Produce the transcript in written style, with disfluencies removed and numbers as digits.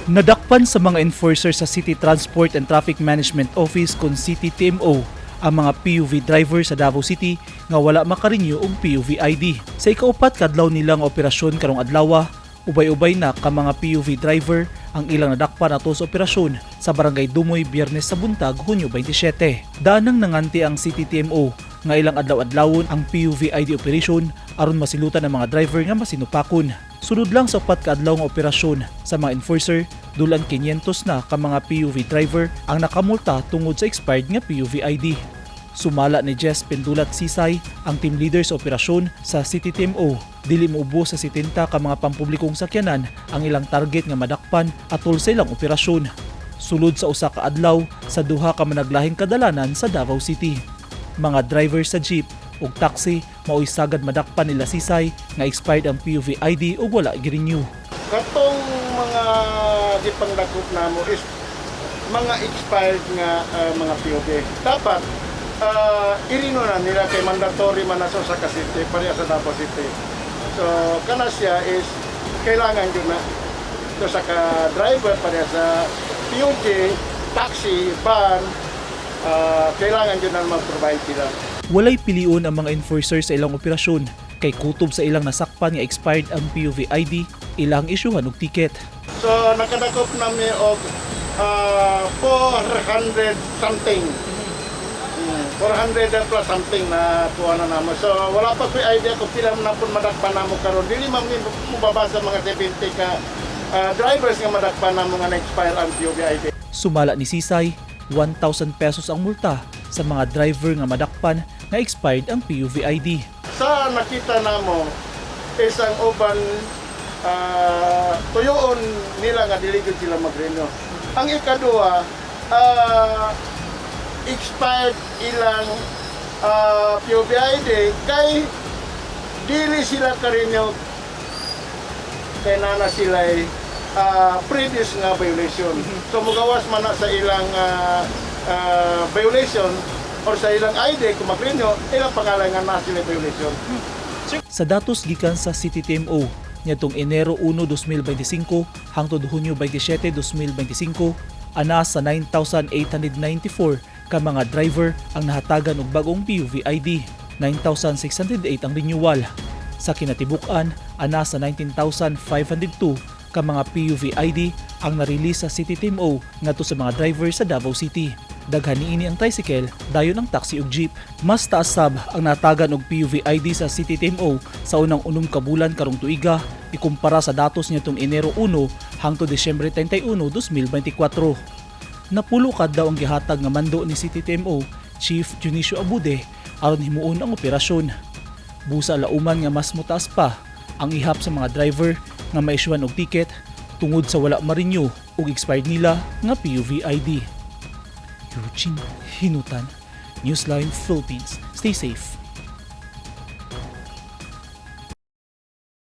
Nadakpan sa mga enforcer sa City Transport and Traffic Management Office kon City TMO ang mga PUV driver sa Davao City nga wala makarenew og PUV ID. Sa ikaupat kadlaw nilang operasyon karong adlaw, ubay-ubay na ka mga PUV driver ang ilang nadakpan ato sa operasyon sa Barangay Dumoy, Biyernes sa buntag, Hunyo 27. Daanang nanganti ang City TMO nga ilang adlaw-adlawon ang PUV ID operation aron masilutan ang mga driver nga masinupakon. Sulod lang sa upat ka adlaw nga operasyon sa mga enforcer, dulan 500 na ka mga PUV driver ang nakamulta tungod sa expired nga PUV ID. Sumala ni Jess Pendulat Sisay, ang team leader sa operasyon sa City TMO, dili moubos sa 70 ka mga pampublikong sakyanan ang ilang target nga madakpan atol sa ilang operasyon. Sulod sa usa ka adlaw sa duha ka managlahing kadalanan sa Davao City. Mga driver sa jeep ug taxi maoy sagad madakpan nila Sisay nga expired ang PUV ID ug wala gi-renew. Katong mga gipangdakop namo is mga expired nga mga PUV. Dapat i-renew na nila kay mandatory man na sa ka city, pareha sa Davao City. So kana siya is kailangan yun na. So sa ka driver, pareha sa PUJ, taxi, van, kailangan yun na mag-provide sila. Walay pilion ang mga enforcer sa ilang operasyon kay kutob sa ilang nasakpan nga expired ang PUV ID, ilang isyuhan og ticket. So nakadakop nami og 400 something. 400 plus something na kuha na namo. So wala pa ko'y idea kung pila na pud madakpan namo karon. Dili man mi mobaba sa mga 70 ka drivers nga madakpan namo nga na-expire ang PUV ID. Sumala ni Sisay, 1,000 pesos ang multa sa mga driver nga madakpan nga expired ang PUV ID. Sa nakita namo is ang uban tuyoon nila nga dili gyud sila mag-renew. Ang ikaduha, expired ilang PUV ID kay dili sila ka-renew kay nana sila previous nga violation. So mugawas man na sa ilang violation or sa ilang ID kung mag-renew, ilang pangalan nga na sila violation. Sa datos gikan sa City TMO niadtong Enero 1, 2025 hangtod Hunyo 27, 2025, ana sa 9,894 ka mga driver ang nahatagan og bagong PUV ID. 9,608 ang renewal. Sa kinatibuk-an, ana sa 19,502 ka mga PUV ID ang na-release sa City TMO ngadto sa mga driver sa Davao City. Daghan niini ang tricycle, dayon ang taxi ug jeep. Mas taas sab ang natagan og PUV ID sa City TMO sa unang 6 ka bulan karong tuiga ikumpara sa datos niadtong Enero 1 hangtod Disyembre 31, 2024. Napulo kadlaw ang gihatag nga mando ni City TMO Chief Dionisio Abude aron himuon ang operasyon. Busa lauman nga mas motaas pa ang ihap sa mga driver nga maisyuhan og ticket tungod sa wala ma-renew og expired nila nga PUV ID. Eugene Hinutan, Newsline Philippines. Stay safe.